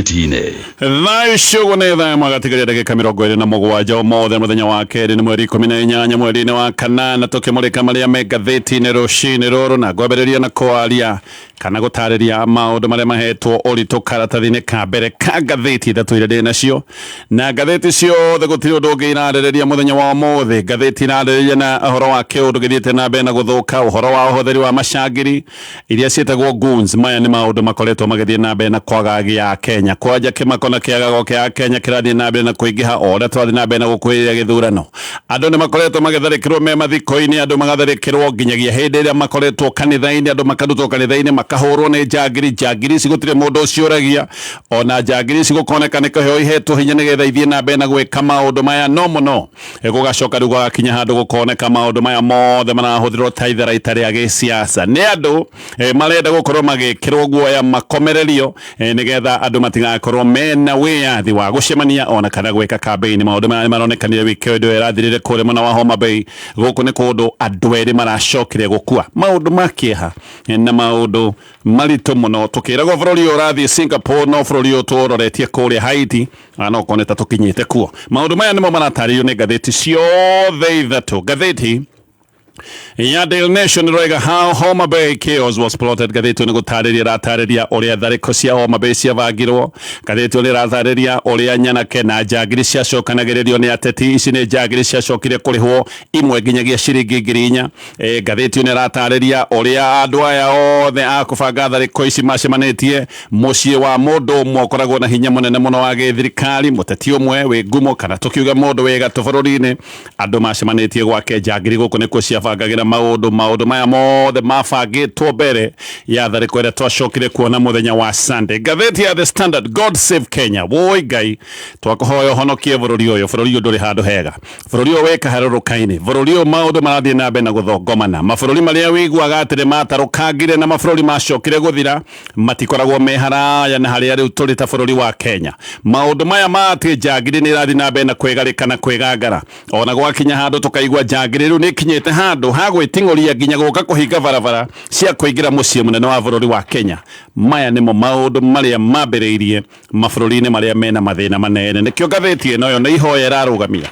Ngathĩti-inĩ. Thaa icio ũguo nĩ thaa ĩmwe gatigaria ndagĩka 27 ũmũthĩ mũthenya wa kerĩ nĩ mweri 18 mweri-inĩ wa kanana tũkĩmũrĩka marĩa me ngathĩti-inĩ rũcinĩ rũrũ na ngwambĩrĩria na kwaria kana gũtarĩria maũndũ marĩa mahetwo ũritũ karatathi-inĩ ka mbere ka ngathĩti ithatũ iria ndĩ nacio na ngathĩti ciothe gũtirĩ ũndũ ũngĩ irarĩrĩria mũthenya wa ũmũthĩ. Ngathĩti irarĩrĩria na ũhoro wa kĩũndũ gĩthiĩte na mbere na gũthũka, ũhoro wa ũhũthĩri wa macangiri iria ciĩtagwo goons. Maya nĩ maũndũ makoretwo magĩthiĩ na mbere na kwagagia Kenya. Kwanja kĩmako na kĩagago kĩa Kenya kĩrathiĩ na mbere na kũingĩha o ũrĩa tũrathiĩ na mbere na gũkuhĩrĩria gĩthurano. Andũ nĩ makoretwo magĩtharĩkĩrwo me mathiko-inĩ, andũ magatharĩkĩrwo nginyagia hĩndĩ ĩrĩa makoretwo kanitha-inĩ, andũ makarutwo kanitha-inĩ makahũrwo nĩ njangiri. Njangiri ici gũtirĩ mũndũ ũciũragia, ona njangiri ici gũkoneka nĩ kũheo ihetwo hinya nĩgetha ithiĩ na mbere na gwĩka maũndũ maya no mũno gũgacoka rĩu gũgakinya handũ gũkoneka maũndũ maya mothe marahũthĩrwo ta itharaita rĩa gĩsiasa nĩ andũ marenda gũkorwo magĩkĩrwo guoya makomererio nĩgetha andũ matigakorwo mena wĩyathi wa gũcemania ona kana gwĩka kambĩini. Maũndũ maya nĩ maronekanire wikendi ĩyo ĩrathirire kũrĩa mwena wa Homa Bay. Gũkũ nĩ kũndũ andũ erĩ maracokire gũkua. Maũndũ ma kĩeha na maũndũ maritũ mũno tũkĩragwo bũrũri ũyũ ũrathiĩ Singapore no bũrũri ũyũ tũroretie kũrĩa Haiti no kone ta tũkinyĩte kuo. Maũndũ maya nĩmo maratarĩrio nĩ ngathĩti ciothe ithatũ. Ngathĩti ya Daily Nation ĩroiga how Homa Bay chaos was plotted. Ngathĩti ĩyo nĩ gũtarĩria ĩratarĩria ũrĩa tharĩko cia Homa Bay ciabangirwo. Ngathĩti ĩyo nĩ ĩratarĩria ũrĩa nyanake na njangiri ciacokanagĩrĩrio nĩ ateti. Ici nĩ njangiri ciacokire kũrĩhwo imwe nginyagia ciringi 4,000. Ngathĩti ĩyo nĩ ĩratarĩria ũrĩa andũ aya othe a kũbanga tharĩko ici macemanĩtie mũciĩ wa mũndũ ũmwe ũkoragwo na hinya mũnene mũno wa gĩthirikari, mũteti ũmwe wĩ ngumo kana tũkiuge mũndũ wĩ gatũ bũrũri-inĩ. Andũ macemanĩtie gwake njangiri gũkũ nĩkuo ciabangagĩra maũndũ. Maũndũ maya mothe mabangĩtwo mbere ya tharĩko ĩrĩa twacokire kuona mũthenya wa Sunday. Ngathĩti ya The Standard, God Save Kenya. Woi Ngai, twakũhoya ũhonokie bũrũri ũyũ. Bũrũri ũyũ ndũrĩ handũ hega. Bũrũri ũyũ wĩ kaharũrũka-inĩ. Bũrũri ũyũ maũndũ marathiĩ na mbere na gũthongomana. Mabũrũri marĩa wĩiguaga atĩ nĩ matarũkangire na mabũrũri macokire gũthira matikoragwo me haraya na harĩa rĩu tũrĩ ta bũrũri wa Kenya. Maũndũ maya ma atĩ njangiri nĩ irathiĩ na mbere na kwĩgarĩka na kwĩgangara, ona gwakinya handũ tũkaigua njangiri rĩu nĩ ikinyĩte handũ ha gwĩting'ũria nginya gũka kũhinga barabara cia kũingĩra mũciĩ mũnene wa bũrũri wa Kenya. Maya nĩmo maũndũ marĩa mambĩrĩirie mabũrũri-inĩ marĩa mena mathĩna manene. Nĩkĩo ngathĩti ĩno yo nĩ ihoya ĩrarũgamia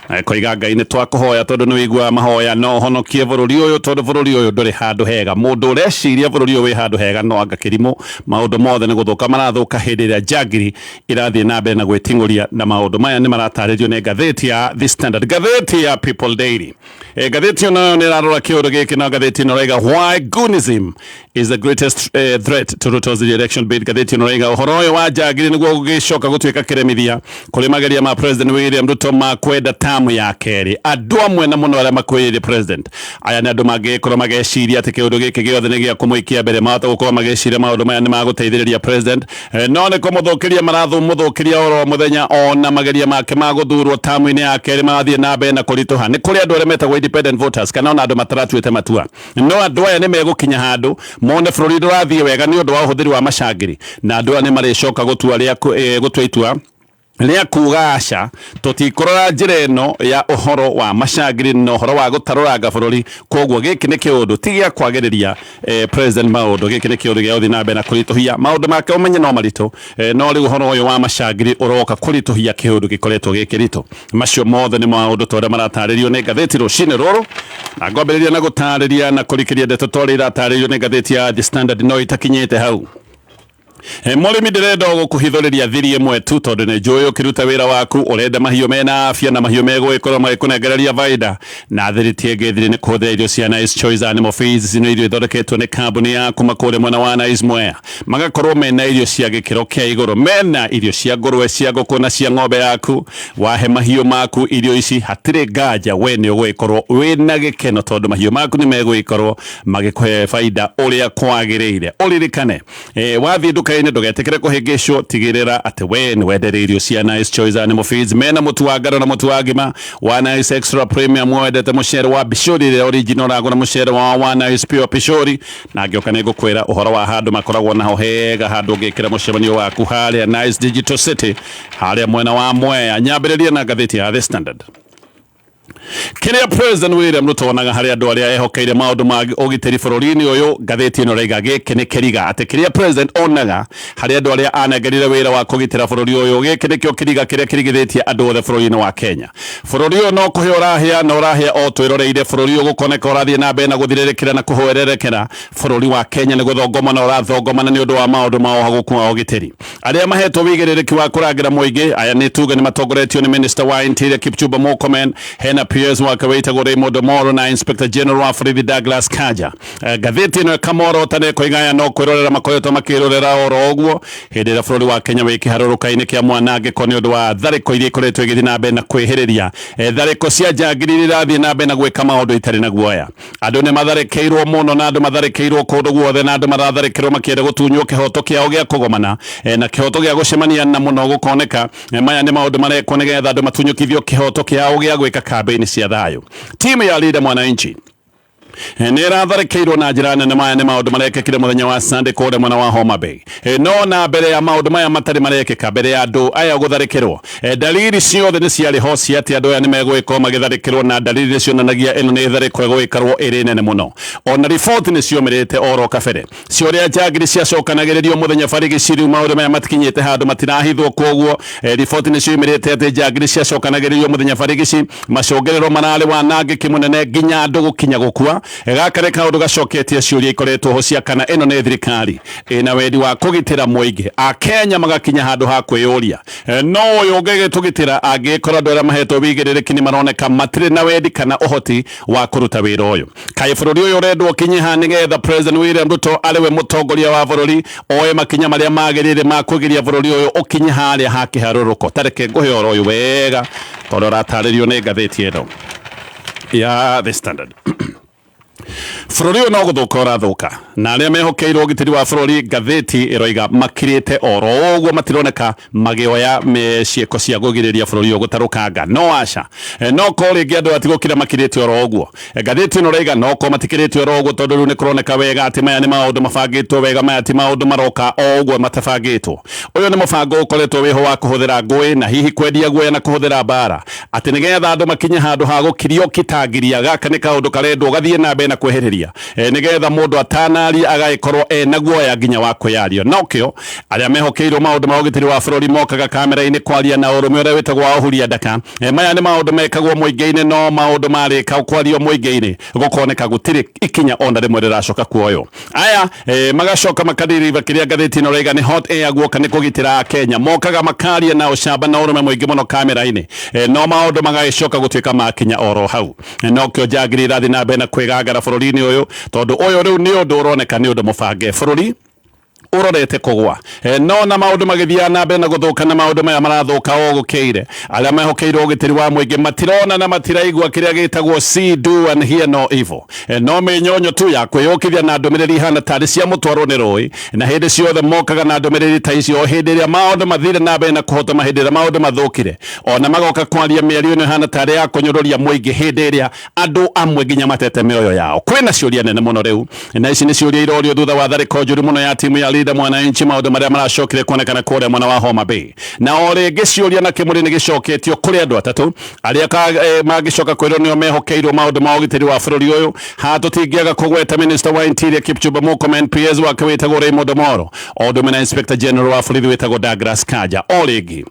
na ĩkoiga Ngai nĩ twakũhoya tondũ nĩ wĩiguaga mahoya, no ũhonokie bũrũri ũyũ tondũ bũrũri ũyũ ndũrĩ handũ hega. Mũndũ ũreciria bũrũri ũyũ wĩ handũ hega no anga kĩrimũ. Maũndũ mothe nĩ gũthũka marathũka hĩndĩ ĩrĩa njangiri irathiĩ na mbere na gwĩting'ũria, na maũndũ maya nĩ maratarĩrio nĩ ngathĩti ya The Standard. Ngathĩti ya People Daily, ngathĩti ĩyo nayo nĩ ĩrarora kĩũndũ gĩkĩ, na ngathĩti ĩno ĩraiga why Goonism is the greatest threat to Ruto's re-election bid. Ngathĩti ĩno ĩraiga ũhoro ũyũ wa njangiri nĩguo ũgĩcoka gũtuĩka kĩremithia kũrĩ mageria ma President William Ruto ma kwenda tamu ya kerĩ. Andũ amwe na mũno arĩa makuhĩrĩirie President aya nĩ andũ mangĩgĩkorwo mageciria atĩ kĩũndũ gĩkĩ gĩothe nĩ gĩa kũmũikia mbere, mahota gũkorwo magĩciria maũndũ maya nĩ magũteithĩrĩria President, no nĩ kũmũthũkĩria marathũmũthũkĩria oro mũthenya, ona mageria make ma gũthurwo tamu-inĩ ya kerĩ marathiĩ na mbere na kũritũha. Nĩ kũrĩ andũ arĩa metagwo independent voters kana ona andũ mataratuĩte matua, no andũ aya nĩ megũkinya handũ mone bũrũri ndũrathiĩ wega nĩ ũndũ wa ũhũthĩri wa macangiri, na andũ aya nĩ marĩcoka gũtua rĩa gũtua itua rĩa kuga aca, tũtikũrora njĩra ĩno ya ũhoro wa macangiri na ũhoro wa gũtarũranga bũrũri. Koguo gĩkĩ nĩ kĩũndũ ti gĩa kwagĩrĩria president maũndũ, gĩkĩ nĩ kĩũndũ gĩa gũthiĩ na mbere na kũritũhia maũndũ make. Ũmenye no maritũ, no rĩu ũhoro ũyũ wa macangiri ũroka kũritũhia kĩũndũ gĩkoretwo gĩ kĩritũ. Macio mothe nĩ maũndũ ta ũrĩa maratarĩrio nĩ ngathĩti rũcinĩ rũrũ, na ngwambĩrĩria na gũtarĩria na kũrikĩria ndeto ta ũrĩa iratarĩrio nĩ ngathĩti ya The Standard, no itakinyĩte hau. Mũrĩmi, ndĩrenda gũkũhithũrĩria thiri ĩmwe tu tondũ nĩ njũĩ ũkĩruta wĩra waku ũrenda mahiũ mena afya na mahiũ megũgĩkorwo magĩkũnengereria baida, na thiri ti ĩngĩ, thiri nĩ kũhũthĩra irio cia Nice Choice Animal Feeds. Ici nĩ irio ithondeketwo nĩ kambuni ya kuma kũrĩa mwena wa Nice Mwea, magakorwo mena irio cia gĩkĩro kĩa igũrũ, mena irio cia ngũrwe, cia ngũkũ na cia ng'ombe yaku. Wahe mahiũ maku irio ici, hatirĩ nganja we nĩ ũgũgĩkorwo wĩna gĩkeno tondũ mahiũ maku nĩ megũgĩkorwo magĩkũhe baida ũrĩa kwagĩrĩire. Ũririkane, wathiĩ nduka-inĩ ndũgetĩkĩre kũhĩngĩcwo, tigĩrĩra atĩ we nĩ wendereirio cia Nice Choice Animal Feeds. Mena mũtu wa ngano na mũtu wa ngima wa Nice Extra Premium. Wendete mũcere wa Pishori ĩrĩa original, ũragũra mũcere wao wa Nice Pure Pishori, na ngĩũka nĩ ngũkwĩra ũhoro wa handũ makoragwo naho hega, handũ ũngĩkĩra mũcemanio waku harĩa Nice Digital City, harĩa mwena wa Mwea. Nyambĩrĩrie na ngathĩti ya The Standard. Kĩrĩa President William Ruto onaga harĩ andũ arĩa ehokeire maũndũ ma ũgitĩri bũrũri-inĩ ũyũ, ngathĩti ĩno ĩraiga gĩkĩ nĩ kĩriga atĩ kĩrĩa President onaga harĩ andũ arĩa anengerire wĩra wa kũgitĩra bũrũri ũyũ, gĩkĩ nĩkĩo kĩriga kĩrĩa kĩrigithĩtie andũ othe bũrũri-inĩ wa Kenya. Bũrũri ũyũ no kũhĩa ũrahĩa na ũrahĩa o twĩroreire, bũrũri ũyũ gũkoneka ũrathiĩ na mbere na gũthirĩrĩkĩra na kũhwererekera. Bũrũri wa Kenya nĩ gũthongomana ũrathongomana nĩ ũndũ wa maũndũ ma ũhagũku wa ũgitĩri. Arĩa mahetwo wĩigĩrĩrĩki wa kũrangĩra mũingĩ aya nĩ tuge nĩ matongoretio nĩ Minister wa Interior Kipchumba Murkomen, hena PS wake wĩtagwo Raymond Omolo na Inspector General wa borithi Douglas Kanja. Ngathĩti ĩno ĩkamorota na ĩkoiga aya no kwĩrorera makoretwo makĩrorera oro ũguo hĩndĩ ĩrĩa bũrũri wa Kenya wĩ kĩharũrũka-inĩ kĩa mwanangĩko nĩ ũndũ wa tharĩko iria ikoretwo igĩthiĩ na mbere na kwĩhĩrĩria. Tharĩko cia njangiri iria irathiĩ na mbere na gwĩka maũndũ itarĩ na guoya. Andũ nĩ matharĩkĩirwo mũno na andũ matharĩkĩirwo kũndũ guothe na andũ maratharĩkĩrwo makĩenda gũtunywo kĩhoto kĩao gĩa kũgomana na kĩhoto gĩa gũcemania na mũno gũkoneka. Maya nĩ maũndũ marekwo nĩgetha andũ matunyũkithio kĩhoto kĩao gĩa gwĩka kambĩini cia thayũ. Timu ya Linda Mwananchi nĩ ĩratharĩkĩirwo na njĩra nene. Maya nĩ maũndũ marekĩkire mũthenya wa Sunday kũrĩa mwena wa Homa Bay. No na mbere ya maũndũ maya matarĩ marekĩka, mbere ya andũ aya gũtharĩkĩrwo, dalili ciothe nĩ ciarĩ ho cia atĩ andũ aya nĩ megũgĩkorwo magĩtharĩkĩrwo, na dalili nĩ cionanagia ĩno nĩ tharĩko ĩgũgĩkorwo ĩrĩ nene mũno. Ona riboti nĩ ciomĩrĩte oro kabere cia ũrĩa njangiri ciacokanagĩrĩrio mũthenya barigici. Rĩu maũndũ maya matikinyĩte handũ, matirahithwo, koguo riboti nĩ ciumĩrĩte atĩ njangiri ciacokanagĩrĩrio mũthenya barigici, macũngĩrĩro mararĩ wanangĩki mũnene nginya andũ gũkinya gũkua. Gaka nĩ kaũndũ gacoketie ciũria ikoretwo ho cia kana ĩno nĩ thirikari ĩna wendi wa kũgitĩra mũingĩ. Akenya magakinya handũ ha kwĩyũria, no ũyũ ũngĩgĩtũgitĩra angĩgĩkorwo andũ arĩa mahetwo wĩigĩrĩrĩki nĩ maroneka matirĩ na wendi kana ũhoti wa kũruta wĩra ũyũ? Kaĩ bũrũri ũyũ ũrendwo ũkinye ha nĩgetha President William Ruto arĩ we mũtongoria wa bũrũri oe makinya marĩa magĩrĩire ma kũgiria bũrũri ũyũ ũkinye harĩa ha kĩharũrũko? Tareke ngũhe ũhoro ũyũ wega tondũ ũratarĩrio nĩ ngathĩti ĩno ya The Standard. Bũrũri ũyũ no gũthũka ũrathũka, na arĩa mehokeirwo ũgitĩri wa bũrũri, ngathĩti ĩroiga makirĩte oro ũguo, matironeka magĩoya ciĩko cia kũgirĩrĩria bũrũri ũyũ gũtarũkanga. No aca, no ko rĩngĩ andũ atigũkira makirĩte oro ũguo. Ngathĩti ĩno ĩroiga no ko matikirĩte oro ũguo, tondũ rĩu nĩ kũroneka wega atĩ maya nĩ maũndũ mabangĩtwo wega, maya ti maũndũ maroka o ũguo matabangĩtwo. Ũyũ nĩ mũbango ũkoretwo wĩho wa kũhũthĩra ngũĩ na hihi kwendia guoya na kũhũthĩra mbara atĩ nĩgetha andũ makinye handũ ha gũkirio kitangiria. Gaka nĩ kaũndũ karendwo gathiĩ na mbere na kwĩhĩrĩria, nĩgetha mũndũ atanaria agagĩkorwo ena guoya nginya wa kwĩyaria. Nokĩo arĩa mehokeirwo maũndũ ma ũgitĩri wa bũrũri mokaga kamera-inĩ kwaria na ũrũme ũrĩa wĩtagwo wa ũhuria ndaka. Maya nĩ maũndũ mekagwo mũingĩ-inĩ, no maũndũ marĩka kwario mũingĩ-inĩ gũkoneka gũtirĩ ikinya ona rĩmwe rĩracoka kuoywo. Aya magacoka makadiriva kĩrĩa ngathĩti ĩno ĩraiga nĩ hot air guoka nĩ kũgitĩra Akenya. Mokaga makaria na ũcamba na ũrũme mũingĩ mũno kamera-inĩ, no maũndũ magagĩcoka gũtuĩka makinya oro hau. Nokĩo njangiri irathiĩ na mbere na kwĩgangara bũrũri-inĩ ũyũ, tondũ ũyũ rĩu nĩ ũndũ ũroneka nĩ ũndũ mũbange, bũrũri ũrorete kũgwa. No na maũndũ magĩthiaga na mbere na gũthũka, na maũndũ maya marathũka o gũkĩire, arĩa mehokeirwo ũgitĩri wa mũingĩ matirona na matiraigua kĩrĩa gĩtagwo see, do and hear no evil. No mĩnyonyo tu ya kwĩyũkithia na ndũmĩrĩri ihana tarĩ cia mũtwarwo nĩ rũĩ, na hĩndĩ ciothe mokaga na ndũmĩrĩri ta icio o hĩndĩ ĩrĩa maũndũ mathire na mbere na kũhotoma, hĩndĩ ĩrĩa maũndũ mathũkire, ona magoka kwaria mĩario ĩno ĩhana tarĩ ya kũnyũrũria mũingĩ hĩndĩ ĩrĩa andũ amwe nginya matete mĩoyo yao. Kwĩna ciũria nene mũno rĩu, na ici nĩ ciũria irorio thutha wa tharĩko njũru mũno ya timu ya Linda Mwananchi, maũndũ marĩa maracokire kuonekana kũrĩa mwena wa Homa Bay. Na o rĩngĩ ciũria na kĩmũrĩ nĩ gĩcoketio kũrĩ andũ atatũ arĩa mangĩcoka kwĩrwo nĩo mehokeirwo maũndũ ma ũgitĩri wa bũrũri ũyũ. Haha tũtingĩaga kũgweta Minister wa Interior Kipchumba Murkomen, PS wake wĩtagwo Raymond Omolo, o ũndũ ũmwe na Inspector General wa borithi wĩtagwo Douglas Kanja. O rĩngĩ,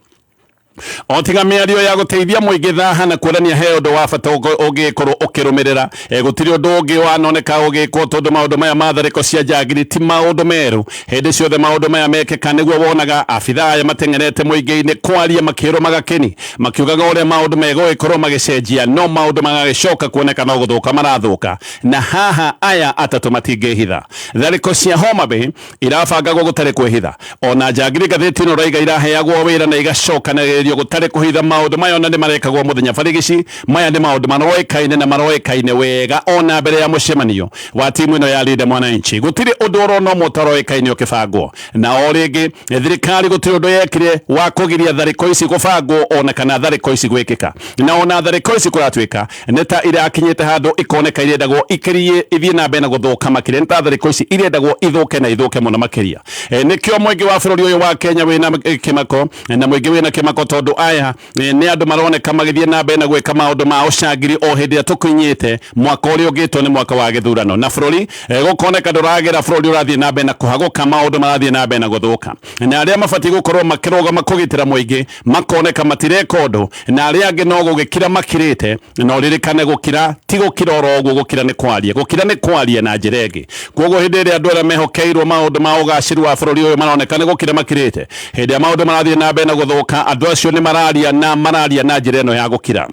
o tiga mĩario ya gũteithia mũingĩ thaha na kuonania he ũndũ wa bata ũngĩkorwo ũkĩrũmĩrĩra, gũtirĩ ũndũ ũngĩ wanoneka ũgĩkwo, tondũ maũndũ maya ma tharĩko cia njangiri ti maũndũ merũ. Hĩndĩ ciothe maũndũ maya mekĩka nĩguo wonaga abithaa aya mateng'erete mũingĩ-inĩ kwaria makĩrũmaga kĩni, makiugaga ũrĩa maũndũ megũgĩkorwo magĩcenjia, no maũndũ magagĩcoka kuoneka no gũthũka marathũka. Na haha aya atatũ matingĩhitha. Tharĩko cia Homa Bay irabangagwo gũtarĩ kwĩhitha. Ona njangiri, ngathĩti ĩno raiga, iraheagwo wĩra na igacokanĩrĩrio gũtarĩ kũhitha. Maũndũ maya ona nĩ marekagwo mũthenya barigici. Maya nĩ maũndũ maroĩkaine na maroĩkaine wega ona mbere ya mũcemanio wa timu ĩno ya Linda Mwananchi. Gũtirĩ ũndũ ũrona ũmwe ũtaroĩkaine ũkĩbangwo. Na o rĩngĩ, thirikari gũtirĩ ũndũ yekire wa kũgiria tharĩko ici gũbangwo ona kana tharĩko ici gwĩkĩka. Na ona tharĩko ici kũratuĩka nĩ ta irakinyĩte handũ ikoneka irendagwo ikĩrie ithiĩ na mbere na gũthũka makĩria, nĩ ta tharĩko ici irendagwo ithũke na ithũke mũno makĩria. Nĩkĩo mũingĩ wa bũrũri ũyũ wa Kenya wĩna kĩmako, na mũingĩ wĩna kĩmako. Tondũ aya nĩ andũ maroneka magĩthiĩ na mbere na gwĩka maũndũ ma ũcangiri o hĩndĩ ĩrĩa tũkinyĩte mwaka ũrĩa ũngĩtwo nĩ mwaka wa gĩthurano, na bũrũri gũkoneka ndũragĩra, bũrũri ũrathiĩ na mbere na kũhagũka, maũndũ marathiĩ na mbere na gũthũka, na arĩa mabatiĩ gũkorwo makĩrũgama kũgitĩra mũingĩ makoneka matireka ũndũ, na arĩa angĩ no gũgĩkira makirĩte. Na ũririkane, gũkira ti gũkira oro ũguo, gũkira nĩ kwaria, gũkira nĩ kwaria na njĩra ĩngĩ. Koguo hĩndĩ ĩrĩa andũ arĩa mehokeirwo maũndũ ma ũgacĩru wa bũrũri ũyũ maroneka nĩ gũkira makirĩte hĩndĩ ĩrĩa maũndũ marathiĩ na mbere na gũthũka, andũ acio nĩ mararia, na mararia na njĩra ĩno ya gũkira.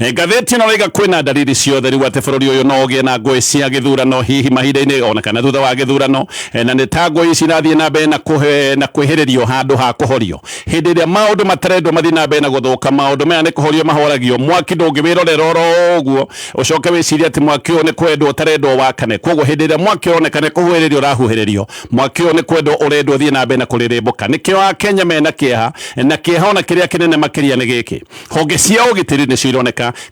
Ngathĩti ĩno raiga kwĩna ndariri ciothe rĩu atĩ bũrũri ũyũ no ũgĩe na ngũĩ cia gĩthurano, hihi mahinda-inĩ ona kana thutha wa gĩthurano. Na nĩ ta ngũĩ ici irathiĩ na mbere na kũhe na kwĩhĩrĩrio handũ ha kũhorio. Hĩndĩ ĩrĩa maũndũ matarendwo mathiĩ na mbere na gũthũka, maũndũ maya nĩ kũhorio mahoragio. Mwaki ndũngĩwĩrorera oro ũguo ũcoke wĩcirie atĩ mwaki ũyũ nĩ kwendwo ũtarendwo wakane. Koguo hĩndĩ ĩrĩa mwaki ũroneka nĩ kũhuhĩrĩrio ũrahuhĩrĩrio, mwaki ũyũ nĩ kwendwo ũrendwo ũthiĩ na mbere na kũrĩrĩmbũka. Nĩkĩo Akenya mena kĩeha, na kĩeha ona kĩrĩa kĩnene makĩria nĩ gĩkĩ: honge cia ũgitĩri nĩcio ironeka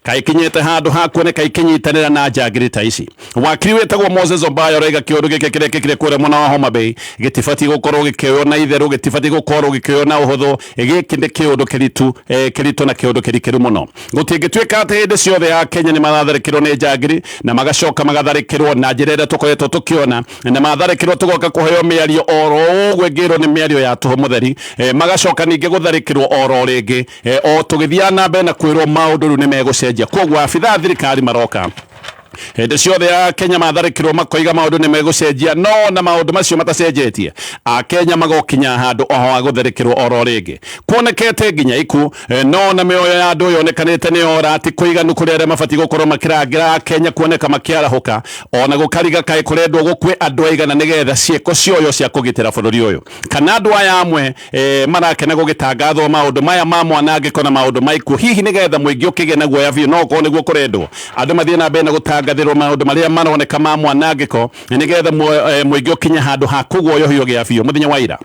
kaĩ ikinyĩte handũ ha kuoneka ikĩnyitanĩra na njangiri ta ici. Wakiri wĩtagwo Moses Ombayo araiga kĩũndũ gĩkĩ kĩrekĩkire kũrĩa mwena wa Homa Bay gĩtibatiĩ gũkorwo gĩkĩoywo na itherũ, gĩtibatiĩ gũkorwo gĩkĩoywo na ũhũthũ. Gĩkĩ nĩ kĩũndũ kĩritu, kĩritũ na kĩũndũ kĩrikĩru mũno. Gũtingĩtuĩka atĩ hĩndĩ ciothe ya Kenya nĩ maratharĩkĩrwo nĩ njangiri na magacoka magatharĩkĩrwo na njĩra ĩrĩa tũkoretwo tũkĩona, na matharĩkĩrwo tũgoka kũheo mĩario oro ũguo ĩngĩrwo nĩ mĩario ya tũhũ mũtheri, magacoka ningĩ gũtharĩkĩrwo oro rĩngĩ, o tũgĩthiaga na mbere na kwĩrwo maũndũ rĩu nĩ megũcenjia. Koguo abithaa a thirikari maroka hĩndĩ ciothe ya Kenya matharĩkĩrwo makoiga maũndũ nĩ megũcenjia, no na maũndũ macio matacenjetie, Akenya magokinya handũ oho ha gũtharĩkĩrwo oro rĩngĩ. Kuonekete nginya iku, no na mĩoyo ya andũ yonekanĩte nĩ ora ti kũiganu kũrĩ arĩa mabatiĩ gũkorwo makĩrangĩra Akenya kuoneka makĩarahũka, ona gũkariga kaĩ kũrendwo gũkue andũ aigana nĩgetha ciĩko cioyo cia kũgitĩra bũrũri ũyũ, kana andũ aya amwe marakena gũgĩtangathwo maũndũ maya ma mwanangĩko na maũndũ ma ikuũ, hihi nĩgetha mũingĩ ũkĩgĩe na guoya biũ. No okorwo nĩguo kũrendwo andũ mathiĩ na mbere na gũtangathĩrwo maũndũ marĩa maroneka ma mwanangĩko nĩgetha mũingĩ ũkinye handũ ha kũguoyohio gĩa biũ. Mũthenya wa ira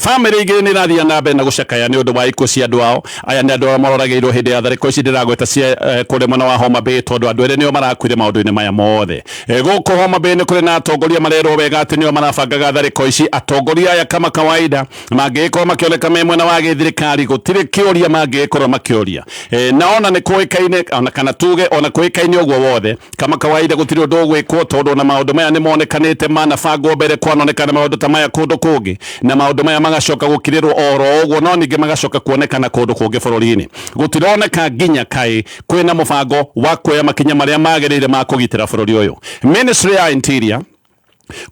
bamĩrĩ igĩrĩ nĩ irathiĩ na mbere na gũcakaya nĩ ũndũ wa ikuũ cia andũ ao. Aya nĩ andũ arĩa maroragĩirwo hĩndĩ ya tharĩko ici ndĩragweta cia kũrĩa mwena wa Homa Bay, tondũ andũ erĩ nĩo marakuire maũndũ-inĩ maya mothe. Gũkũ Homa Bay nĩ kũrĩ na atongoria marerwo wega atĩ nĩo marabangaga tharĩko ici. Atongoria aya, kama kawaida, mangĩgĩkorwo makĩoneka me mwena wa gĩthirikari, gũtirĩ kĩũria mangĩgĩkorwo makĩũria. Na ona nĩ kũĩkaine, ona kana tuge ona kũĩkaine ũguo wothe, kama kawaida gũtirĩ ũndũ ũgwĩkwo, tondũ ona maũndũ maya nĩ monekanĩte manabangwo mbere. Kwanonekana maũndũ ta maya kũndũ kũngĩ, na maũndũ maya magacoka gũkirĩrwo oro ũguo, no ningĩ magacoka kuonekana kũndũ kũngĩ bũrũri-inĩ. Gũtironeka nginya kaĩ kwĩna mũbango wa kuoya makinya marĩa magĩrĩire ma kũgitĩra bũrũri ũyũ. Ministry ya Interior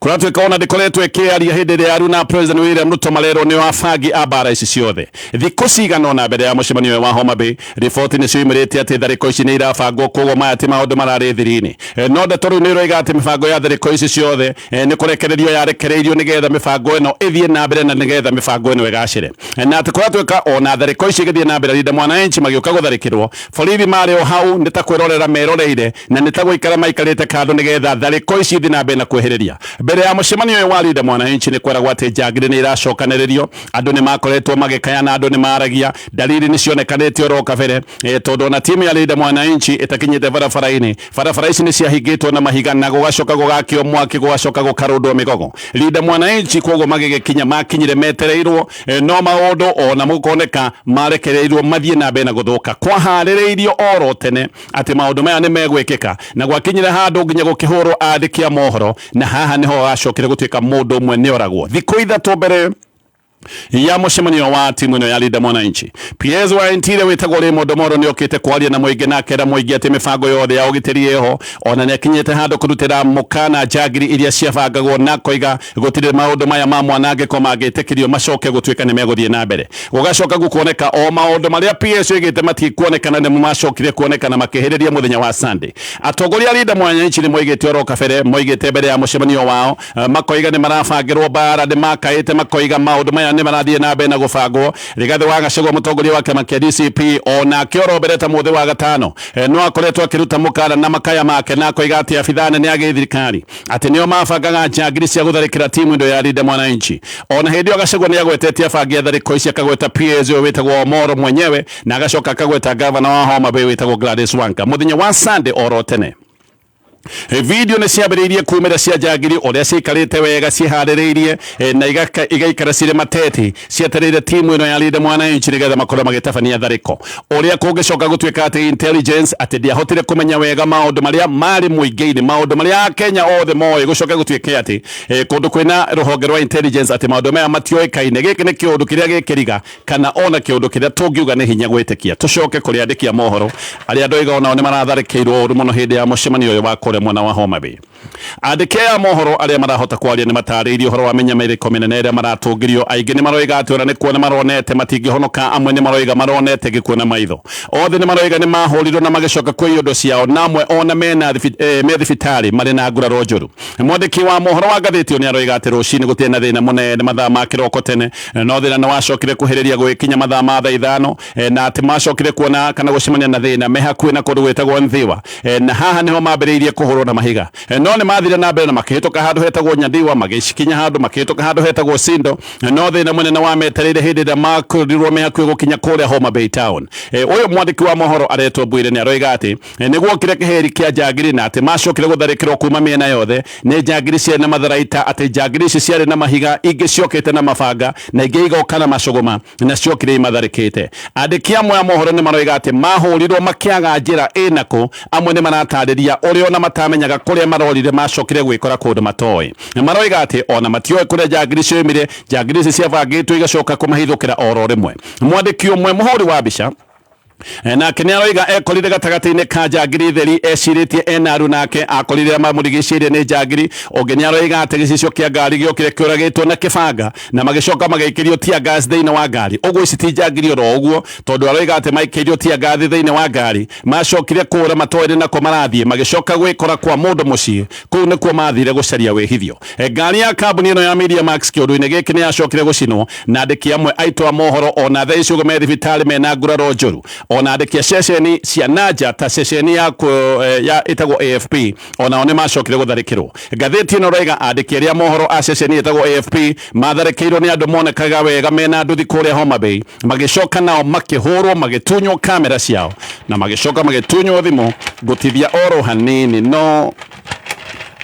kũratuĩka ona ndĩkoretwo ĩkĩaria hĩndĩ ĩrĩa aruna President William Ruto marerwo nĩo abangi a mbara ici ciothe. Thikũ cigana ũna mbere ya mũcemanio ũyũ wa Homa Bay, riboti nĩ cioimĩrĩte atĩ tharĩko ici nĩ irabangwo, koguo maya ti maũndũ mararĩ thiri-inĩ. No ndeto rĩu nĩ iroiga atĩ mĩbango ya tharĩko ici ciothe nĩ kũrekererio yarekereirio nĩgetha mĩbango ĩno ĩthiĩ na mbere na nĩgetha mĩbango ĩno ĩgacĩre, na atĩ kũratuĩka ona tharĩko ici igĩthiĩ na mbere, Linda Mwananchi magĩũka gũtharĩkĩrwo, borithi marĩ o hau nĩ ta kwĩrorera meroreire na nĩ ta gũikara maikarĩte kando nĩgetha tharĩko ici ithiĩ na mbere na kwĩhĩrĩria. Mbere ya mũcemanio ũyũ wa Linda Mwananchi nĩ kweragwo atĩ njangiri nĩ iracokanĩrĩrio. Andũ nĩ makoretwo magĩkaya na andũ nĩ maragia, dalili nĩ cionekanĩte oro kabere, tondũ ona timu ya Linda Mwananchi ĩtakinyĩte barabara-inĩ, barabara ici nĩ ciahingĩtwo na mahiga na gũgacoka gũgakio mwaki, gũgacoka gũkarũndwo mĩgogo. Linda Mwananchi koguo magĩgĩkinya makinyire metereirwo, no maũndũ ona mũkoneka marekereirio mathiĩ na mbere na gũthũka. Kwaharĩrĩirio oro tene atĩ maũndũ maya nĩ megwĩkĩka, na gwakinyire handũ nginya gũkĩhũrwo andĩki a mohoro, na haha nĩho gacokire gũtuĩka mũndũ ũmwe nĩ oragwo thikũ 3 mbere ya mũcemanio wa timu ĩno ya Linda Mwananchi. PS wa Interior wĩtagwo Raymond Omolo nĩ okĩte kwaria na mũingĩ na akera mũingĩ atĩ mĩbango yothe ya ũgitĩri ĩho, ona nĩ akinyĩte handũ kũrutĩra mũkana njangiri iria ciabangagwo, na koiga gũtirĩ maũndũ maya ma mwanangĩko mangĩtĩkĩrio macoke gũtuĩka nĩ megũthiĩ na mbere. Gũgacoka gũkuoneka o maũndũ marĩa PS oigĩte matikuonekana nĩmo macokire kuonekana makĩhĩrĩria mũthenya wa Sunday. Atongoria a Linda Mwananchi nĩ moigĩte oro kabere, moigĩte mbere ya mũcemanio wao, makoiga nĩ marabangĩrwo mbara, nĩ makaĩte makoiga maũndũ maya nĩ marathiĩ na mbere na gũbangwo. Rigathĩ wa Gachagua, mũtongoria wa kĩama kĩa DCP, onake oro mbere ta mũthĩ wa gatano no akoretwo akĩruta mũkana na makaya make, na akoiga atĩ abithaa nene a gĩthirikari atĩ nĩo mabangaga njangiri cia gũtharĩkĩra timu ĩno ya Linda Mwananchi. Ona hĩndĩ ĩyo Gachagua nĩ agwetete abangi a tharĩko ici, akagweta PS ũyũ wĩtagwo Omoro mwenyewe, na agacoka akagweta gavana wa Homa Bay wĩtagwo Gladys Wanga. Mũthenya wa Sunday oro tene, Video nĩ ciambĩrĩirie kumĩra cia njangiri ũrĩa ciikarĩte wega ciĩharĩrĩirie na igaikara cirĩ mateti cietereire timu ĩno ya Linda Mwananchi nĩgetha makorwo magĩtabania tharĩko. Ũrĩa kũngĩcoka gũtuĩka atĩ intelligence atĩ ndĩahotire kũmenya wega maũndũ marĩa marĩ mũingĩ-inĩ, maũndũ marĩa Akenya othe moĩ, gũcoke gũtuĩke atĩ kũndũ kwĩna rũhonge rwa intelligence atĩ maũndũ maya matioĩkaine. Gĩkĩ nĩ kĩũndũ kĩrĩa gĩkĩriga kana ona kĩũndũ kĩrĩa tũngiuga nĩ hinya gwĩtĩkia. Tũcoke kũrĩ andĩki a mohoro arĩa ndoiga onao nĩ maratharĩkĩirwo ũru mũno hĩndĩ ya mũcemanio ũyũ wa kũrĩa mwena wa Homa Bay. Andĩki aya a mohoro arĩa marahota kwaria nĩ matarĩirie ũhoro wa mĩnyamarĩko mĩnene ĩrĩa maratũngĩrio. Aingĩ nĩ maroiga atĩ ona nĩ kuona maronete matingĩhonoka, amwe nĩ maroiga maronete gĩkuũ na maitho. Othe nĩ maroiga nĩ mahũrirwo na magĩcoka kwĩ indo ciao, na amwe ona mena me thibitarĩ marĩ na nguraro njũru. Mwandĩki wa mohoro wa ngathĩti ĩyo nĩ aroiga atĩ rũcinĩ gũtirĩ na thĩna mũnene mathaa ma kĩroko tene, no thĩna nĩ wacokire kuhĩrĩria gũgĩkinya mathaa ma thaa 5, na atĩ macokire kuona kana gũcemania na thĩna me hakuhĩ na kũndũ gwĩtagwo Nthiwa, na haha nĩho mambĩrĩirie kũhũrwo na mahiga. No nĩ mathire na mbere na makĩhĩtũka handũ hetagwo Nyandiwa, magĩcikinya handũ makĩhĩtũka handũ hetagwo Sindo, no thĩna mũnene wametereire hĩndĩ ĩrĩa makorirwo me hakuhĩ gũkinya kũrĩa Homa Bay Town. Ũyũ mwandĩki wa mohoro aretwo Bwire nĩ aroiga atĩ nĩ gwokire kĩheri kĩa njangiri na atĩ macokire gũtharĩkĩrwo kuma mĩena yothe nĩ njangiri ciarĩ na matharaita, atĩ njangiri ici ciarĩ na mahiga, ingĩ ciokĩte na mabanga na ingĩ igoka na macũgũma na ciokire imatharĩkĩte. Andĩki amwe a mohoro nĩ maroiga atĩ mahũrirwo makĩaga njĩra ĩnakũ, amwe nĩ maratarĩria ũrĩa ona matamenyaga kũrĩa marorire macokire gwĩkora kũndũ matoĩ. Maroiga atĩ ona matioĩ kũrĩa njangiri cioimire, njangiri ici ciabangĩtwo igacoka kũmahithũkĩra oro rĩmwe. Mwandĩki ũmwe mũhũri wa mbica nake nĩ aroiga ekorire gatagatĩ-inĩ ka njangiri theri ecirĩtie ena aru, nake akorire mamũrigicĩirie nĩ njangiri. Ũngĩ nĩ aroiga atĩ gĩcicio kĩa ngari gĩokire kĩũragĩtwo na kĩbanga na magĩcoka magĩikĩrio tear gas thĩinĩ wa ngari. Ũguo ici ti njangiri oro ũguo, tondũ aroiga atĩ maikĩirio tear gas thĩinĩ wa ngari macokire kũra matoĩ nĩ nako marathiĩ, magĩcoka gwĩkora kwa mũndũ mũciĩ, kũu nĩkuo mathire gũcaria wĩhithio. Ngari ya kambuni ĩno ya Media Max kĩũndũ-inĩ gĩkĩ nĩ yacokire gũcinwo na andĩki amwe aitũ a mohoro ona thaa ici ũguo me thibitarĩ mena nguraro njũru. Ona andĩki a ceceni cia nanja ta ceceni ya, ya ĩtagwo AFP onao nĩ macokire gũtharĩkĩrwo. Ngathĩti ĩno ĩroiga andĩki arĩa mohoro a ceceni ĩtagwo AFP matharĩkĩirwo nĩ andũ monekaga wega mena nduthi kũrĩa Homa Bay, magĩcoka nao makĩhũrwo magĩtunywo kamera ciao na magĩcoka magĩtunywo thimũ. Ngũtithia oro hanini no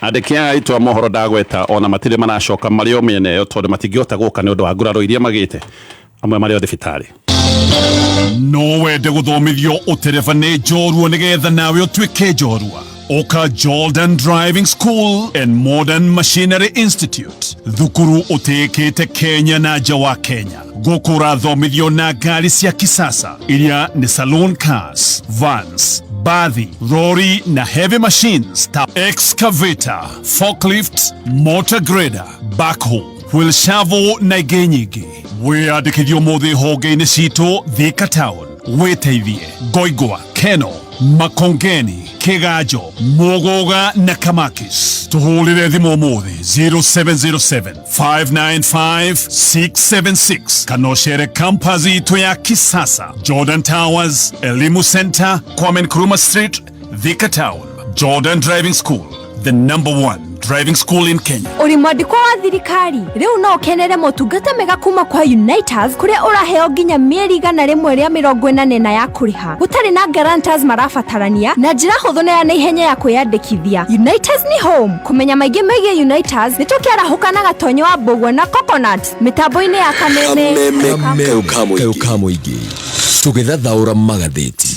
andĩki aya aitũ a mohoro ndagweta ona matirĩ maracoka marĩ o mĩena ĩyo tondũ matingĩhota gũka nĩ ũndũ wa nguraro iria magĩte, amwe marĩ o thibitarĩ. No wende gũthomithio ũtereba nĩ njorua nĩgetha nawe ũtuĩke njorua? Ũka Jordan Driving School and Modern Machinery Institute, thukuru ũtĩĩkĩte Kenya na nja wa Kenya. Gũkũ ũrathomithio na ngari cia kisasa iria nĩ saloon cars, vans, bathi, rori na heavy machines ta excavator, forklift, motor grader, backhoe, wheel shovel na ingĩ nyingĩ. Wĩyandĩkithio ũmũthĩ honge-inĩ citũ Thika Town, wĩteithie Ngoingwa, Keno, Makongeni, Kiganjo, Muguga na Kamakis. Tũhũrĩre thimũ ũmũthĩ 0707 595 676 kana ũcere campus itũ ya kisasa, Jordan Towers, Elimu Center, Kwame Nkrumah Street, Thika Town. Jordan Driving School, the number one driving school in Kenya. Ũrĩ mwandĩkwo wa thirikari rĩu no ũkenere motungata mega kuma kwa Uniters, kũrĩa ũraheo nginya mĩeri 184 ya kũrĩha gũtarĩ na guarantors marabatarania na njĩra hũthũ na ya naihenya ya kwĩyandĩkithia. Uniters nĩ home. Kũmenya maingĩ megiĩ Uniters nĩ tũkĩarahũka na Gatonyo wa Mbũguo na Coconut mĩtambo-inĩ ya Kameme. Kameme kayũ ka mũingĩ, tũgĩthathaũra magathĩti.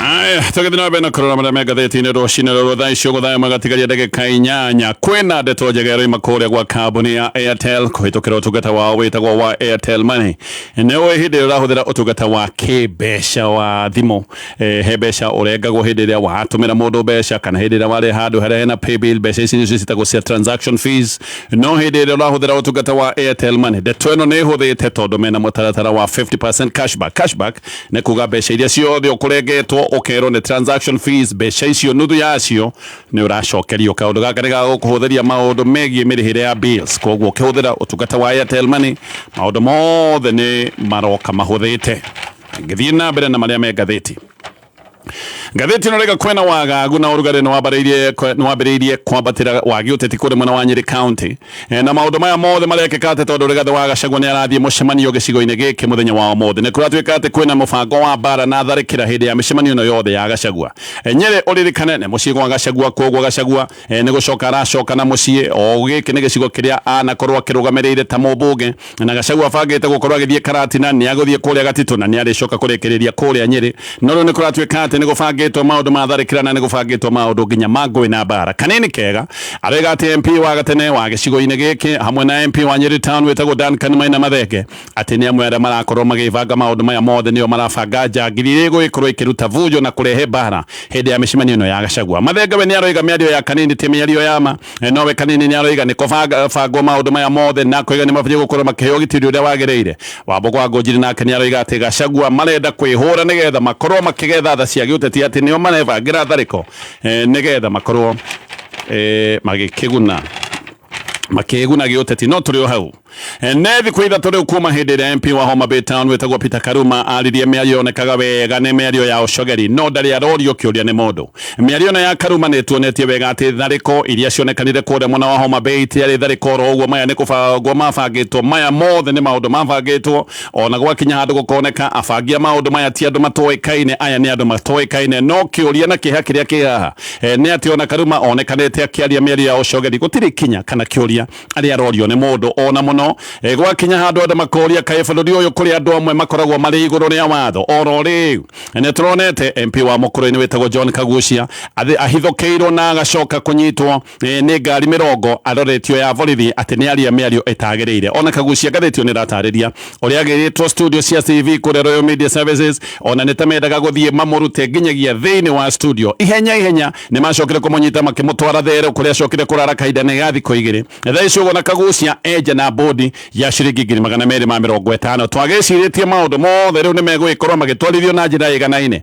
Aya, tũgĩthiĩ na mbere na kũrora marĩa me ngathĩti-inĩ rũcinĩ rũrũ thaa icio gũthaa ĩmwe gatigaria ndagĩka 8. Kwĩna ndeto njega ĩroima kũrĩa gwa kambuni ya Airtel kũhĩtũkĩra ũtungata wao wĩtagwo wa Airtel Money. Nĩ ũĩ hĩndĩ ĩrĩa ũrahũthĩra ũtungata wa kĩmbeca wa thimũ, he mbeca ũrengagwo hĩndĩ ĩrĩa watũmĩra mũndũ mbeca kana hĩndĩ ĩrĩa warĩha handũ harĩa hena paybill, mbeca ici nĩcio ciĩtagwo cia transaction fees. No hĩndĩ ĩrĩa ũrahũthĩra ũtungata wa Airtel Money, ndeto ĩno nĩ ĩhũthĩte tondũ mena mũtaratara wa 50% cashback. Cashback nĩ kuga mbeca iria ciothe ũkũrengetwo ũkerwo nĩ transaction fees, mbeca icio nuthu yacio nĩ ũracokerio. Kaũndũ gaka nĩ gagũkũhũthĩria maũndũ megiĩ mĩrĩhĩre ya bills. Koguo ũkĩhũthĩra ũtungata wa Airtel Money maũndũ mothe nĩ maroka mahũthĩte. Ngĩthiĩ na mbere na marĩa me ngathĩti. Ngathĩti ĩno rĩga kwĩna wagagu na ũrugarĩ nĩwambĩrĩirie kwambatĩra wa gĩũteti kũrĩ mwena wa Nyĩrĩ County. Na maũndũ maya mothe marekĩka atĩ tondũ Rigathĩ wa Gachagua nĩ arathiĩ mũcemanio gĩcigo-inĩ gĩkĩ mũthenya wa ũmũthĩ. Nĩ kũratuĩka atĩ kwĩna mũbango wa mbara na tharĩkĩra hĩndĩ ya mĩcemanio ĩno yothe ya Gachagua. Nyĩrĩ ũririkane nĩ mũciĩ gwa Gachagua, kwoguo Gachagua nĩ gũcoka aracoka na mũciĩ. O gĩkĩ nĩ gĩcigo kĩrĩa anakorwo akĩrũgamĩrĩire ta mũmbunge, na Gachagua abangĩte gũkorwo agĩthiĩ Karatina, nĩ agũthiĩ kũrĩa Gatitũ na nĩ arĩcoka kũrĩkĩrĩria kũrĩa Nyĩrĩ. No rĩu nĩ kũratuĩka atĩ nĩ gũbangĩtwo maũndũ ma tharĩkĩra na nĩ gũbangĩtwo maũndũ nginya ma ngũĩ na mbara. Kanini kega aroiga atĩ MP wa gatene wa gĩcigo-inĩ gĩkĩ hamwe na MP wa Nyĩrĩ Town wĩtagwo Duncan Maina Mathenge atĩ nĩ amwe arĩa marakorwo magĩbanga maũndũ maya mothe, nĩo marabanga njangiri iria igũgĩkorwo ikĩruta vujo na kũrehe mbara hĩndĩ ya mĩcemanio ĩno ya Gachagua. Mathenge we nĩ aroiga mĩario ya Kanini ti mĩario ya ma, nowe Kanini nĩ aroiga nĩ kũbangwo maũndũ maya mothe na akoiga nĩ mabatiĩ gũkorwo makĩheo ũgitĩri ũrĩa wagĩrĩire. Wambugu wa Ngũnjiri nake nĩ aroiga atĩ Gachagua marenda kwĩhũra nĩgetha makorwo makĩgetha tha cia gĩũteti, atĩ nĩo marebangĩra tharĩko nĩgetha makorwo magĩkĩguna makĩguna gĩũteti. No tũrĩ o hau, nĩ thikũ 3 rĩu kuma hĩndĩ ĩrĩa MP wa Homa Bay Town wĩtagwo Peter Karuma aririe mĩario yonekaga wega nĩ mĩario ya ũcogeri, no ndarĩ arorio kĩũria nĩ mũndũ. Mĩario ĩno ya Karuma nĩ tuonetie wega atĩ tharĩko iria cionekanire kũrĩa mwena wa Homa Bay itiarĩ tharĩko oro ũguo, maya nĩ kũbangwo mabangĩtwo, maya mothe nĩ maũndũ mabangĩtwo. Ona gwakinya handũ gũkoneka abangi a maũndũ maya ti andũ matoĩkaine, aya nĩ andũ matoĩkaine. No kĩũria na kĩeha kĩrĩa kĩ haha nĩ atĩ ona Karuma onekanĩte akĩaria mĩario ya ũcogeri, gũtirĩ kinya kana kĩũria arĩa arorio nĩ mũndũ ona mũno. Gwakinya handũ andũ makoria kaĩ bũrũri ũyũ kũrĩ andũ amwe makoragwo marĩ igũrũ rĩa watho. Oro rĩu nĩ tũronete MP wa Mũkũrũ-inĩ wĩtagwo John Kagucia ahithũkĩirwo na agacoka kũnyitwo nĩ ngari 20 aroretio ya borithi atĩ nĩ aria mĩario ĩtagĩrĩire. Ona Kagucia ngathĩti ĩyo nĩ ĩratarĩria ũrĩa agĩrĩtwo studio cia TV kũrĩa Royal Media Services, ona nĩ ta mendaga gũthiĩ mamũrute nginyagia thĩinĩ wa studio. Ihenya ihenya nĩ macokire kũmũnyita makĩmũtwara Therũ kũrĩa acokire kũrara kahinda nĩ ga thikũ 2. Thaa ici ũguo na Kagucia enja na bodi ya ciringi 250,000. Twagĩcirĩtie maũndũ mothe rĩu nĩ megũgĩkorwo magĩtwarithio na njĩra ĩganaine.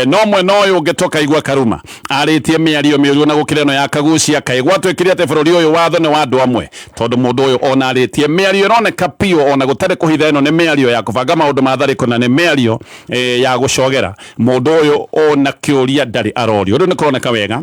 No mwena ũyũ ũngĩ tũkaigua Karuma arĩtie mĩario mĩũru na gũkĩra ĩno ya Kagucia, kaĩ gwatuĩkire atĩ bũrũri ũyũ watho nĩ wa andũ amwe, tondũ mũndũ ũyũ ona arĩtie mĩario ĩroneka biũ ona gũtarĩ kũhitha ĩno nĩ mĩario ya kũbanga maũndũ ma tharĩko na nĩ mĩario ya gũcogera. Mũndũ ũyũ ona kĩũria ndarĩ arorio. Rĩu nĩ kũroneka wega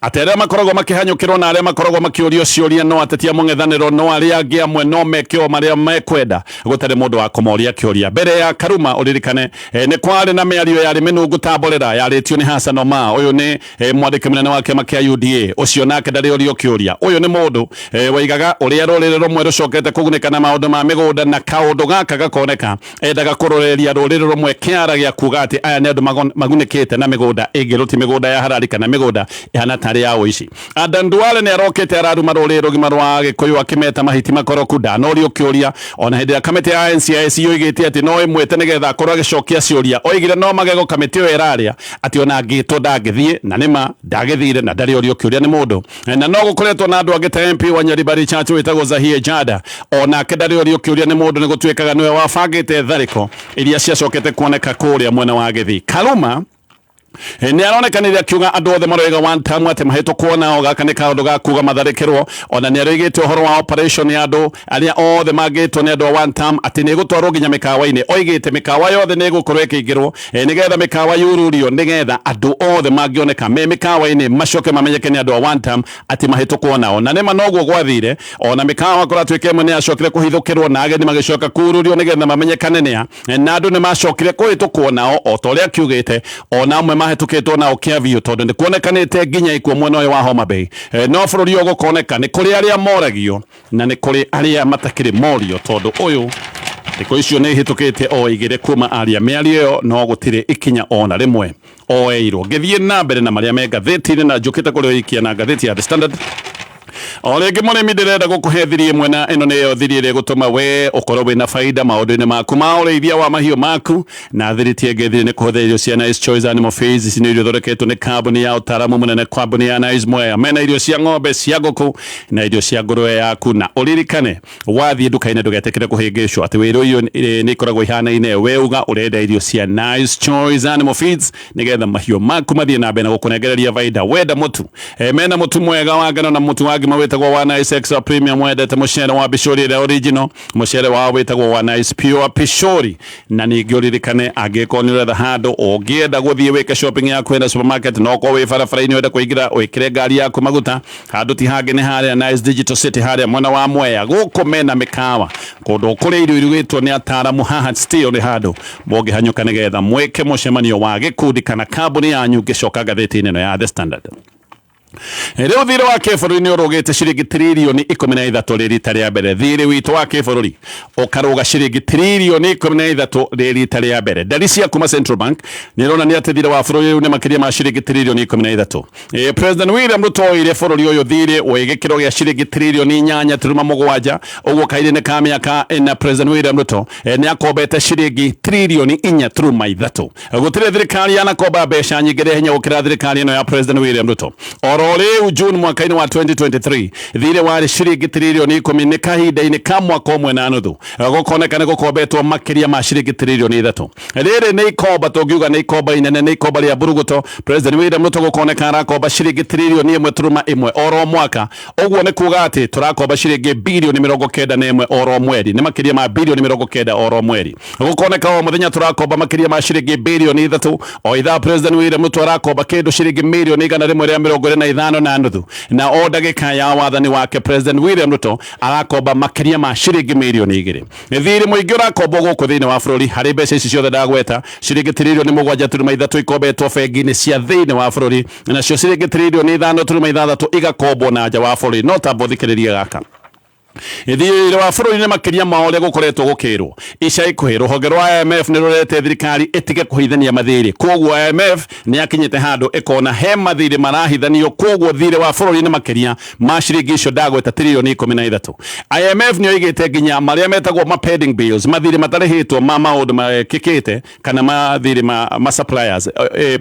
atĩ arĩa makoragwo makĩhanyũkĩrwo na arĩa makoragwo makĩũrio ciũria no atetia mũng'ethanĩro, no arĩa angĩ amwe no meke o marĩa mekwenda gũtarĩ mũndũ wa kũmoria kĩũria. Mbere ya Karuma ũririkane nĩ kwarĩ na mĩario yarĩ mĩnungu ta mborera yarĩtio nĩ Hassan Omar. Ũyũ nĩ mwandĩki mũnene wa kĩama kĩa UDA, ũcio nake ndarĩ orio kĩũria. Ũyũ nĩ mũndũ waigaga ũrĩa rũrĩrĩ rũmwe rũcokete kũgunĩka na maũndũ ma mĩgũnda, na kaũndũ gaka gakoneka endaga kũroreria rũrĩrĩ rũmwe kĩara gĩa kuga atĩ aya nĩ andũ magunĩkĩte na mĩgũnda ĩngĩ, rũti mĩgũnda ya harari kana mĩgũnda ĩhana tarĩ ya ũici. Adan Duale nĩ arokĩte araruma rũrĩrĩ rũgima rwa Gĩkũyũ akĩmeta mahiti makoroku, ndanorio kĩũria. Ona hĩndĩ ya kamĩtĩ ya NCIC yoigĩte atĩ no ĩmwĩte nĩgetha akorwo agĩcokia ciũria, oigire no magego kamĩtĩ ĩyo ĩraria atĩ ona angĩtwo ndangĩthiĩ, na nĩma ndagĩthire na ndarĩ orio kĩũria nĩ mũndũ. Na no gũkoretwo na andũ angĩ ta MP wa Nyaribari Church wĩtagwo Zahie Jada, onake ndarĩ orio kĩũria nĩ mũndũ, nĩ gũtuĩkaga nĩwe wabangĩte tharĩko iria ciacokete kuoneka kũrĩa mwena wa Gĩthii. Karuma nĩ aronekanire akiuga andũ othe maroiga one time atĩ mahĩtũkwo nao, gaka nĩ kaũndũ ga kuga matharĩkĩrwo. Ona nĩ aroigĩte ũhoro wa operation ya andũ arĩa othe mangĩtwo nĩ andũ a one time atĩ nĩ ĩgũtwarwo nginya mĩkawa-inĩ. Oigĩte mĩkawa yothe nĩ ĩgũkorwo ĩkĩingĩrwo nĩgetha mĩkawa yururio, nĩgetha andũ othe mangĩoneka me mĩkawa-inĩ macoke mamenyeke nĩ andũ a one time atĩ mahĩtũkwo nao. Na nĩma noguo gwathire, ona mĩkawa kũratuĩka ĩmwe nĩ yacokire kũhithũkĩrwo na ageni magĩcoka kururio nĩgetha mamenyekane nĩa, na andũ nĩ macokire kũhĩtũkwo nao o ta ũrĩa akiugĩte. Ona amwe mahĩtũkĩtwo nao kĩa biũ tondũ nĩ kuonekanĩte nginya ikuo mwena ũyũ wa Homa Bay. No bũrũri ũyũ gũkoneka nĩ kũrĩ arĩa moragio na nĩ kũrĩ arĩa matakĩrĩ morio, tondũ ũyũ thikũ icio nĩ ihĩtũkĩte o 2 kuma aria mĩario ĩyo, no gũtirĩ ikinya ona rĩmwe oeirwo. Ngĩthiĩ na mbere na marĩa me ngathĩti-inĩ na njũkĩte kũrĩ ikia na ngathĩti ya The Standard. O rĩngĩ mũrĩmi ndĩrenda gũkũhe thiri ĩmwe, na ĩno nĩyo thiri ĩrĩa ĩgũtũma we ũkorwo wĩna baida maũndũ-inĩ maku ma ũrĩithia wa mahiũ maku. Na thiri ti ĩngĩ, thiri nĩ kũhũthĩra irio cia Nice Choice Animal Feeds. Ici nĩ irio ithondeketwo nĩ kambuni ya ũtaaramu mũnene, kambuni ya Nice Mwea. Mena irio cia ng'ombe, cia ngũkũ na irio cia ngũrũwe yaku. Na ũririkane wathiĩ nduka-inĩ ndũgetĩkĩre kũhĩngĩcwo atĩ wĩrwo irio nĩ ikoragwo ihanaine. We uga ũrenda irio cia Nice Choice Animal Feeds nĩgetha mahiũ maku mathiĩ na mbere na gũkũnengereria baida. Wenda mũtu, mena mũtu mwega wa ngano na mũtu wa ngima wĩtagwo Wĩtagwo wa Nice Extra Premium, wendete mũcere wa Pishori ĩrĩa original, mũcere wao wĩtagwo wa Nice Pure Pishori. Na ningĩ ũririkane, angĩkorwo nĩ ũretha handũ ũngĩenda gũthiĩ wĩke shopping yaku ĩna supermarket, no ũkorwo wĩ barabara-inĩ ũrenda kũingĩra wĩkĩre ngari yaku maguta, handũ ti hangĩ nĩ harĩa Nice Digital City, harĩa mwena wa Mwea. Gũkũ mena mĩkawa, kũndũ kũrĩa irio irugĩtwo nĩ ataaramu. Haha still nĩ handũ mũngĩhanyũka nĩgetha mwĩke mũcemanio wa gĩkundi kana kambuni yanyu. Ngĩcoka ngathĩti-inĩ ĩno ya The Standard, rĩu thirĩ wa kĩbũrũri nĩ ũrũgĩte ciringi 13 tiririoni rĩ rita rĩa mbere. Thirĩ witũ wa kĩbũrũri ũkarũga ciringi 13 tiririoni rĩ rita rĩa mbere. Ndari cia kuma Central Bank nĩ ironania atĩ thirĩ wa bũrũri rĩu nĩ makĩria ma ciringi 13 tiririoni. President William Ruto oire bũrũri ũyũ thirĩ wĩ gĩkĩro gĩa ciringi 8.7 tiririoni, ũguo kahinda-inĩ ka mĩaka 4 President William Ruto nĩ akombete ciringi 4.3 tiririoni. Gũtirĩ thirikari yanakomba mbeca nyingĩ rĩa hinya gũkĩra thirikari ĩno ya President William Ruto. Oro rĩu June mwaka-inĩ wa 2023 thirĩ warĩ ciringi 10 tiririoni nĩ kahinda-inĩ ka mwaka ũmwe na nuthu, gũkoneka nĩ gũkombetwo makĩria ma ciringi 3 tiririoni. Rĩrĩ nĩ ikomba tũngiuga nĩ ikomba inene, nĩ ikomba rĩa mburuguto. President William Ruto gũkoneka arakomba ciringi 1.1 tiririoni oro mwaka. Ũguo nĩ kuga atĩ tũrakomba ciringi 91 birioni oro mweri, nĩ makĩria ma 90 birioni oro mweri. Gũkoneka o mũthenya tũrakomba makĩria ma ciringi 3 birioni. O ithaa President William Ruto arakomba kĩndũ ciringi 125.5 mirioni, na o ndagĩka ya wathani wake President William Ruto arakomba makĩria ma ciringi 2 mirioni. Thirĩ mũingĩ ũrakombwo gũkũ thĩinĩ wa bũrũri. Harĩ mbeca ici ciothe ndagweta, ciringi 7 tiririoni 3 ikombetwo bengi-inĩ cia thĩinĩ wa bũrũri, nacio ciringi 5.6 tiririoni igakombwo na nja wa bũrũri. No tamba ũthikĩrĩrie gaka. Thirĩ wa bũrũri nĩ makĩria ma ũrĩa gũkoretwo gũkĩrwo. Ica ikuhĩ rũhonge rwa IMF nĩ rũrete thirikari ĩtige kũhithania mathirĩ. Koguo IMF nĩ yakinyĩte handũ ĩkona he mathirĩ marahithanio, koguo thirĩ wa bũrũri nĩ makĩria ma ciringi icio ndagweta 13 tiririoni. IMF nĩ yoigĩte nginya marĩa metagwo ma pending bills, mathirĩ matarĩhĩtwo ma maũndũ mekĩkĩte kana mathirĩ ma suppliers,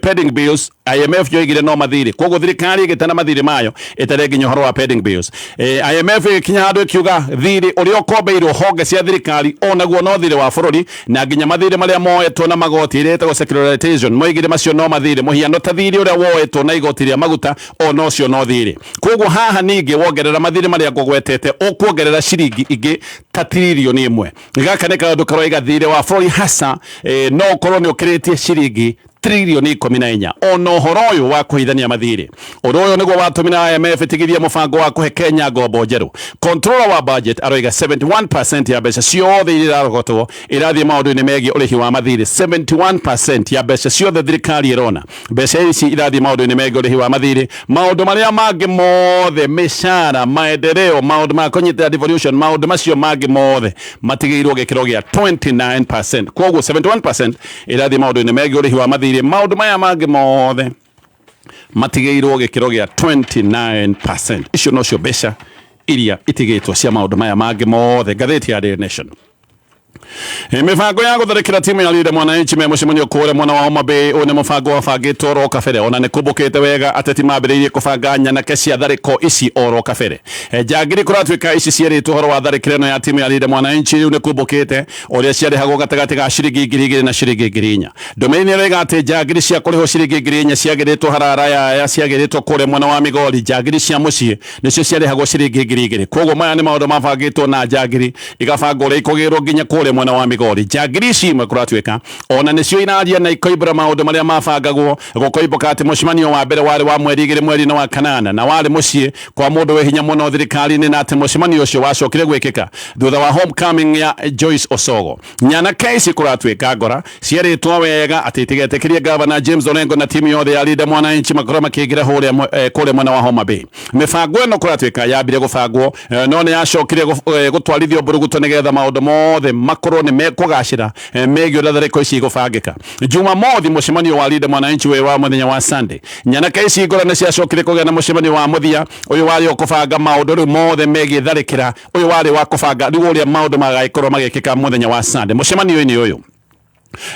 pending bills, IMF yoigire no mathirĩ. Koguo thirikari ĩgĩte na mathirĩ mayo ĩtarĩ nginya ũhoro wa pending bills. IMF ĩgĩkinya handũ ĩkiuga thirĩ ũrĩa ũkombeirwo honge cia thirikari onaguo no thirĩ wa bũrũri, na nginya mathirĩ marĩa moetwo na magoti, ĩrĩa ĩtagwo securitization, moigire macio no mathirĩ. Mũhiano ta thirĩ ũrĩa woetwo na igoti rĩa maguta, ona ũcio no thirĩ. Koguo haha ningĩ wongerera mathirĩ marĩa ngũgwetete, ũkuongerera ciringi ingĩ ta 1 tiririoni. Gaka nĩ kaũndũ karoiga thirĩ wa bũrũri hasa no ũkorwo nĩ ũkĩrĩtie ciringi 14 tiririoni. Ona ũhoro ũyũ wa kũhithania mathirĩ, ũndũ ũyũ nĩguo watũmire IMF ĩtigithie mũbango wa kũhe Kenya ngombo njerũ. Controller wa budget aroiga 71% ya mbeca ciothe iria irarogotwo irathiĩ maũndũ-inĩ megiĩ ũrĩhi wa mathirĩ. 71% ya mbeca ciothe thirikari ĩrona, mbeca ici irathiĩ maũndũ-inĩ megiĩ ũrĩhi wa mathirĩ. Maũndũ marĩa mangĩ mothe, mĩcara, maendeleo, maũndũ ma kũnyitĩra devolution, maũndũ macio mangĩ mothe matigĩirwo gĩkĩro gĩa 29%. Koguo 71% ĩrathiĩ maũndũ-inĩ megiĩ ũrĩhi wa mathirĩ, maũndũ maya mangĩ mothe matigĩirwo gĩkĩro gĩa 29%. Icio nocio mbeca iria itigĩtwo cia maũndũ maya mangĩ mothe. Ngathĩti ya Daily Nation. Mĩbango ya gũtharĩkĩra timu ya Linda Mwananchi me mũcemanio kũrĩa mwena wa Homa Bay. Ũyũ nĩ mũbango wabangĩtwo oro kabere, ona nĩ kũmbũkĩte wega. Ateti mambĩrĩirie kũbanga nyanake cia tharĩko ici oro kabere. Njangiri kũratuĩka ici cierĩtwo ũhoro wa tharĩkĩro ĩno ya timu ya Linda Mwananchi rĩu nĩ kũmbũkĩte ũrĩa ciarĩhagwo gatagatĩ ga ciringi 2000 na ciringi 4000. Ndũmĩrĩri nĩ ĩroiga atĩ njangiri cia kũrĩhwo ciringi 4000 ciagĩrĩtwo harara yaya, ciagĩrĩtwo kũrĩa mwena wa Migori. Njangiri cia mũciĩ nĩcio ciarĩhagwo ciringi 2000. Koguo maya nĩ maũndũ mabangĩtwo na njangiri igabangwo ũrĩa ikũgĩrwo nginya kũrĩa mwena wa Migori. Njangiri ici imwe kũratuĩka ona nĩcio iraria na ikoimbũra maũndũ marĩa mabangagwo. Gũkoimbũka atĩ mũcemanio wa mbere warĩ wa mweri 2 mweri-inĩ wa kanana, na warĩ mũciĩ kwa mũndũ wĩ hinya mũno thirikari-inĩ, na atĩ mũcemanio ũcio wacokire gwĩkĩka thutha wa homecoming ya Joyce Osogo. Nyanake ici kũratuĩka ngora cierĩtwo wega atĩ itigetĩkĩrie gavana James Orengo na timu yothe ya Linda Mwananchi makorwo makĩingĩra kũrĩa mwena wa Homa Bay. Mĩbango ĩno kũratuĩka yambire gũbangwo, no nĩ yacokire gũtwarithio mburuguto nĩgetha maũndũ mothe makorwo nĩ mekũgacĩra megiĩ ũrĩa tharĩko ici igũbangĩka. Jumamothi, mũcemanio wa Linda Mwananchi wĩ wa mũthenya wa Sunday, nyanake ici ngora nĩ ciacokire kũgĩa na mũcemanio wa mũthia. Ũyũ warĩ o kũbanga maũndũ rĩu mothe megiĩ tharĩkĩra. Ũyũ warĩ wa kũbanga rĩu ũrĩa maũndũ magagĩkorwo magĩkĩka mũthenya wa Sunday. Mũcemanio-inĩ ũyũ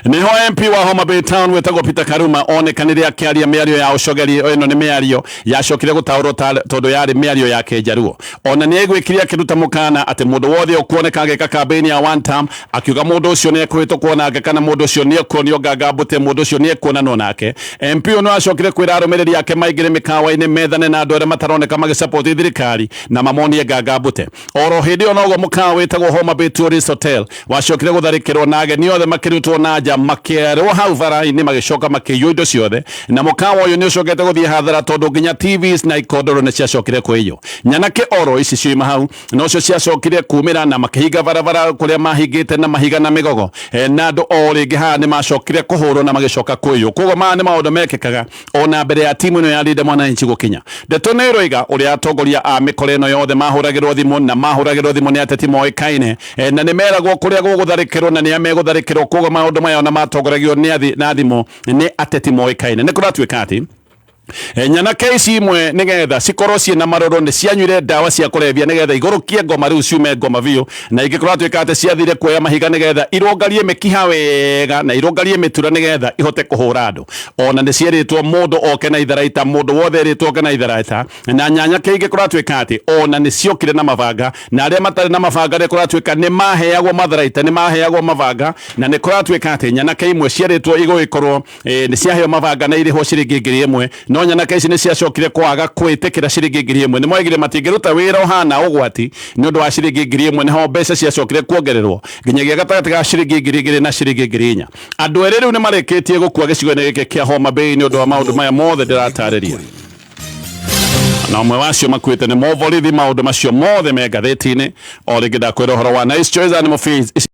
Niho MP wa Homa Bay Town wetagwo Peter Karuma onekanire akiaria miario ya ucogeri. Ĩno nĩ mĩario yacokire gũtaũrwo tondũ yarĩ mĩario ya Kĩnjaruo. Ona nĩ aiguĩkire akĩruta mũkana atĩ mũndũ wothe ũkuoneka agĩka campaign ya one term, akiuga mũndũ ũcio nĩ ekũhĩtũkwo nake, kana mũndũ ũcio nĩ ekuonio nganga mbũte, mũndũ ũcio nĩ ekuonanwo nake. MP ũyũ nĩ acokire kwĩra arũmĩrĩri ake maingĩre mĩkawa-inĩ, methane na andũ arĩa mataroneka magĩsupport thirikari na mamonie nganga mbũte. Oro hĩndĩ ĩyo noguo mũkawa wĩtagwo Homa Bay Tourist Hotel wacokire gũtharĩkĩrwo na ageni othe makĩrutwo na nja, makĩerwo hau bara-inĩ, magĩcoka makĩiywo indo ciothe, na mũkawa ũyũ nĩ ũcokete gũthiĩ hathara tondũ nginya TVs na ikondoro nĩ ciacokire kwĩiywo. Nyanake oro ici ciuma hau nocio ciacokire kumĩra na makĩhinga barabara kũrĩa mahingĩte na mahiga na mĩgogo, na andũ o rĩngĩ haha nĩ macokire kũhũrwo na magĩcoka kwĩiywo. Koguo maya nĩ maũndũ mekĩkaga ona mbere ya timu ĩno ya Linda Mwananchi gũkinya. Ndeto nĩ ĩroiga ũrĩa atongoria a mĩkora ĩno yothe mahũragĩrwo thimũ, na mahũragĩrwo thimũ nĩ ateti moĩkaine, na nĩ meragwo kũrĩa gũgũtharĩkĩrwo na nĩa megũtharĩkĩrwo. Koguo maũndũ maya ona matongoragio na thimũ nĩ ateti moĩkaine. Nĩ kũratuĩka atĩ nyanake ici imwe, nĩgetha cikorwo ciĩna marũrũ, nĩ cianyuire ndawa cia kũrebia nĩgetha igũrũkie ngoma rĩu ciume ngoma biũ, na ingĩ kũratuĩka atĩ ciathire kuoya mahiga nĩgetha irũngarie mĩkiha wega na irũngarie mĩtura nĩgetha ihote kũhũra andũ. Ona nĩ cierĩtwo mũndũ oke na itharaita, mũndũ wothe erĩtwo oke na itharaita. Na nyanake ingĩ kũratuĩka atĩ ona nĩ ciokire na mabanga, na arĩa matarĩ na mabanga nĩ kũratuĩka nĩ maheagwo matharaita, nĩ maheagwo mabanga. Na nĩ kũratuĩka atĩ nyanake imwe cierĩtwo igũgĩkorwo nĩ ciaheo mabanga na irĩhwo ciringi 1000, no nyanake ici nĩ ciacokire kwaga kwĩtĩkĩra ciringi 1000. Nĩ moigire matingĩruta wĩra ũhana ũgwati nĩ ũndũ wa ciringi 1000. Nĩho mbeca ciacokire kuongererwo nginyagia gatagatĩ ga ciringi 2000 na ciringi 4000. Andũ erĩ rĩu nĩ marĩkĩtie gũkua gĩcigo-inĩ gĩkĩ kĩa Homa Bay nĩ ũndũ wa maũndũ maya mothe ndĩratarĩria, na ũmwe wacio makuĩte nĩ mũborithi. Maũndũ macio mothe me ngathĩti-inĩ. O rĩngĩ ndakwĩra ũhoro wa Nice Choice Animal Feeds.